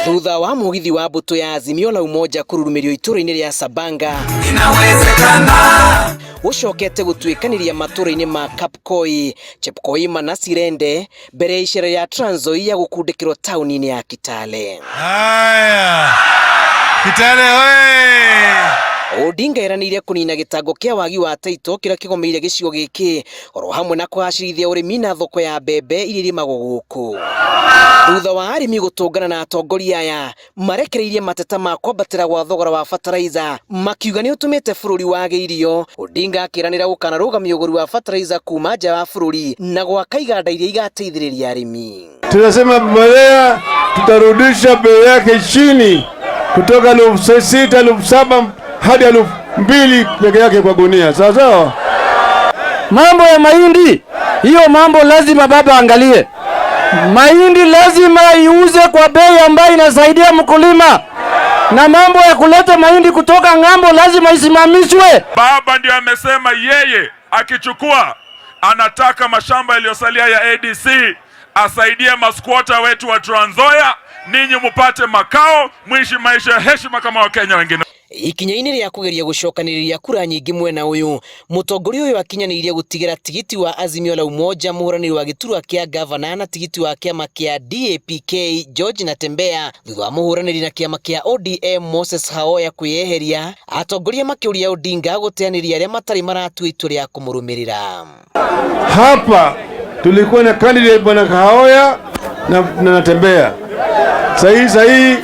Thutha wa mugithi wa mbũtũ ya Azimio la Umoja kũrurumĩrio itũũra-inĩ rĩa Sabanga, Inawezekana. Ũcokete gũtuĩkanĩria matũũra-inĩ ma Kapkoi, Chepkoima na Sirende mbere ya icera rĩa Trans Nzoia gũkundĩkĩrwo taũni-inĩ ya Kitale. Haya. Kitale oye! Odinga eranĩire kũnina gĩtango kĩa wagi wa taito kĩrĩa kĩgomeire gĩcigo gĩkĩ, oro hamwe na kũgacĩrithia ũrĩmi na thoko ya mbembe iria irimagwo gũkũ. Thutha wa arĩmi gũtũngana na atongoria aya, marekereirie mateta ma kwambatĩra gwa thogora wa fertilizer, makiuga nĩ ũtũmĩte bũrũri wage irio. Odinga akĩranĩra gũkanarũgamia ũgũri wa fertilizer kuma nja wa bũrũri na gwaka iganda iria igateithĩrĩria arĩmi. Tunasema mbolea tutarudisha bei yake chini kutoka 6,000, 7,000 hadi 2,000 peke yake kwa gunia. Sawa sawa. Mambo ya mahindi, hiyo mambo lazima baba angalie. Mahindi lazima iuze kwa bei ambayo inasaidia mkulima, na mambo ya kuleta mahindi kutoka ng'ambo lazima isimamishwe. Baba ndio amesema yeye akichukua anataka mashamba yaliyosalia ya ADC asaidie masquatter wetu wa Trans Nzoia, ninyi mupate makao, mwishi maisha ya heshima kama Wakenya wengine. Ikinya-inĩ rĩa kũgeria gũcokanĩrĩria kura nyingĩ mwena ũyũ, mũtongoria ũyũ akinyanĩirie gũtigĩra tigiti wa Azimio la Umoja mũhũranĩri wa gĩturwa kĩa gavana na tigiti wa kĩama kĩa DAPK George Natembeya, thutha wa mũhũranĩri na kĩama kĩa ODM Moses Khaoya kwĩyeheria, atongoria makĩũria Odinga gũteanĩria arĩa matarĩ maratua itua rĩa kũmũrũmĩrĩra. Hapa tulikuwa na candidate bwana Khaoya na Natembeya. Sahii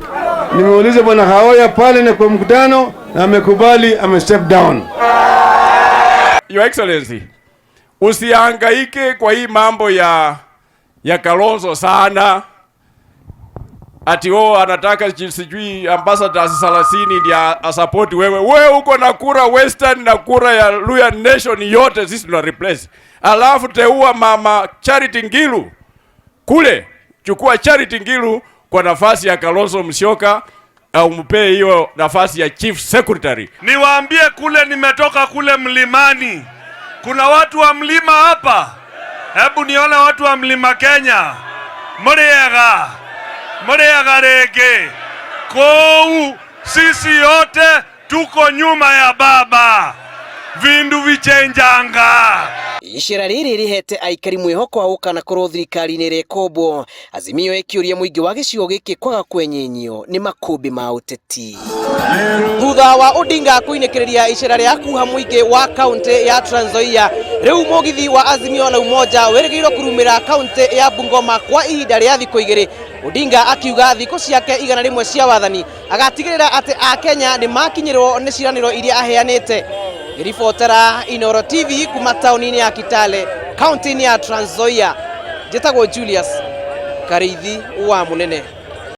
nimeuliza bwana Khaoya pale na kwa mkutano na amekubali, ame step down. Your Excellency, usihangaike kwa hii mambo ya Kalonzo sana, ati oh anataka sijui ambassadors 30 ndio asupport wewe. Wewe uko na kura Western na kura ya Luhya Nation yote sisi tuna replace. Alafu teua mama Charity Ngilu kule, chukua Charity Ngilu kwa nafasi ya Kalonzo Musyoka au mpee hiyo nafasi ya chief secretary. Niwaambie kule nimetoka kule mlimani, kuna watu wa mlima hapa. Hebu nione watu wa mlima Kenya. Muriega, muriega rĩngĩ. Kou sisi yote tuko nyuma ya baba, vindu vichenjanga. Icera rĩrĩ rĩhete aikari mwĩhoko wa gũkanakorwo thirikari-inĩ ĩrĩa Azimio ĩkĩũria mũingĩ wa gĩcigo gĩkĩ kwaga kwenyenyio nĩ makũmbĩ ma ũteti. Thutha wa Odinga kũinĩkĩrĩria icera rĩa kuha mũingĩ wa kaunti ya Trans Nzoia, rĩu mũgithi wa Azimio la Umoja wĩrĩgĩrĩirwo kurumĩra kaunti ya Bungoma kwa ihinda rĩa thikũ 2. Odinga akiuga thikũ ciake 100 cia wathani agatigĩrĩra atĩ akenya nĩ makinyĩrwo nĩ ciĩranĩro iria aheanĩte. Ngĩribotera Inooro TV kuma taũni-inĩ ya Kitale, kaunti-inĩ ya Trans Nzoia, njĩtagwo Julius Karĩithi wa Mũnene.